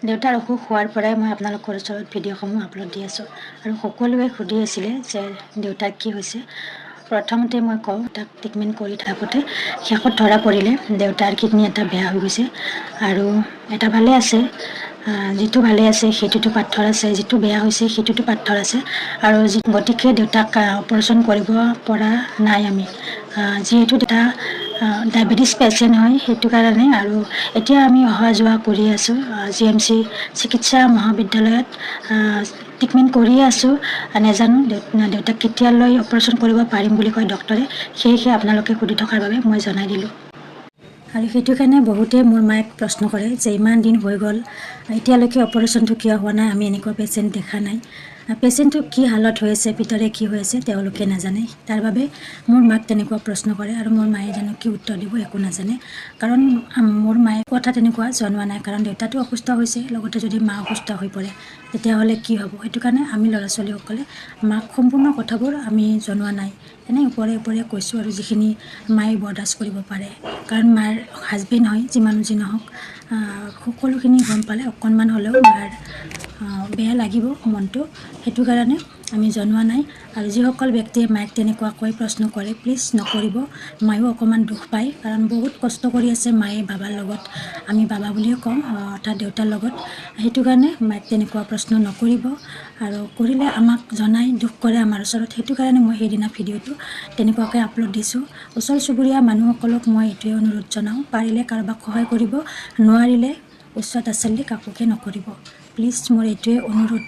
দেউতাৰ অসুখ হোৱাৰ পৰাই মই আপোনালোকৰ ওচৰত ভিডিঅ'সমূহ আপলোড দি আছোঁ আৰু সকলোৱে সুধি আছিলে যে দেউতাৰ কি হৈছে। প্ৰথমতে মই কওঁ, তাক ট্ৰিটমেণ্ট কৰি থাকোঁতে শেষত ধৰা পৰিলে দেউতাৰ কিডনী এটা বেয়া হৈ গৈছে আৰু এটা ভালে আছে। যিটো ভালে আছে সেইটোতো পাথৰ আছে, যিটো বেয়া হৈছে সেইটোতো পাথৰ আছে আৰু গতিকে দেউতাক অপাৰেশ্যন কৰিব পৰা নাই আমি, যিহেতু দেউতা ডায়েবেটিছ পেচেণ্ট হয়, সেইটো কাৰণে। আৰু এতিয়া আমি অহা যোৱা কৰি আছোঁ, জিএমচি চিকিৎসা মহাবিদ্যালয়ত ট্ৰিটমেণ্ট কৰিয়ে আছোঁ। নেজানো দেউতাক কেতিয়ালৈ অপাৰেশ্যন কৰিব পাৰিম বুলি কয় ডক্টৰে। সেয়েহে আপোনালোকে সুধি থকাৰ বাবে মই জনাই দিলোঁ। আৰু সেইটো কাৰণে বহুতে মোৰ মাক প্ৰশ্ন কৰে যে ইমান দিন হৈ গ'ল, এতিয়ালৈকে অপাৰেশ্যনটো কিয় হোৱা নাই, আমি এনেকুৱা পেচেণ্ট দেখা নাই। পেচেণ্টটো কি হালত হৈ আছে, ভিতৰে কি হৈ আছে তেওঁলোকে নাজানে। তাৰ বাবে মোৰ মাক তেনেকুৱা প্ৰশ্ন কৰে আৰু মোৰ মায়ে জানো কি উত্তৰ দিব একো নাজানে, কাৰণ মোৰ মায়ে কথা তেনেকুৱা জনোৱা নাই। কাৰণ দেউতাটো অসুস্থ হৈছে, লগতে যদি মা অসুস্থ হৈ পৰে তেতিয়াহ'লে কি হ'ব? সেইটো কাৰণে আমি ল'ৰা ছোৱালীসকলে মাক সম্পূৰ্ণ কথাবোৰ আমি জনোৱা নাই, এনেই ওপৰে ওপৰে কৈছোঁ আৰু যিখিনি মায়ে বৰদাস্ত কৰিব পাৰে। কাৰণ মাৰ হাজবেণ্ড হয়, যিমানো যি নহওক, সকলোখিনি গম পালে অকণমান হ'লেও মাৰ বেয়া লাগিব মনটো, সেইটো কাৰণে আমি জনোৱা নাই। আৰু যিসকল ব্যক্তিয়ে মাইক তেনেকুৱাকৈ প্ৰশ্ন কৰে, প্লিজ নকৰিব। মায়েও অকণমান দুখ পায়, কাৰণ বহুত কষ্ট কৰি আছে মায়ে বাবাৰ লগত, আমি বাবা বুলিয়ে কওঁ, অৰ্থাৎ দেউতাৰ লগত। সেইটো কাৰণে মাইক তেনেকুৱা প্ৰশ্ন নকৰিব আৰু কৰিলে আমাক জনাই দুখ কৰে আমাৰ ওচৰত। সেইটো কাৰণে মই সেইদিনা ভিডিঅ'টো তেনেকুৱাকৈ আপলোড দিছোঁ। ওচৰ চুবুৰীয়া মানুহসকলক মই এইটোৱে অনুৰোধ জনাওঁ, পাৰিলে কাৰোবাক সহায় কৰিব, নোৱাৰিলে উচ্চ তাচ্ছিল্য কাকোকে নকৰিব প্লিজ, মোৰ এইটোৱে অনুৰোধ।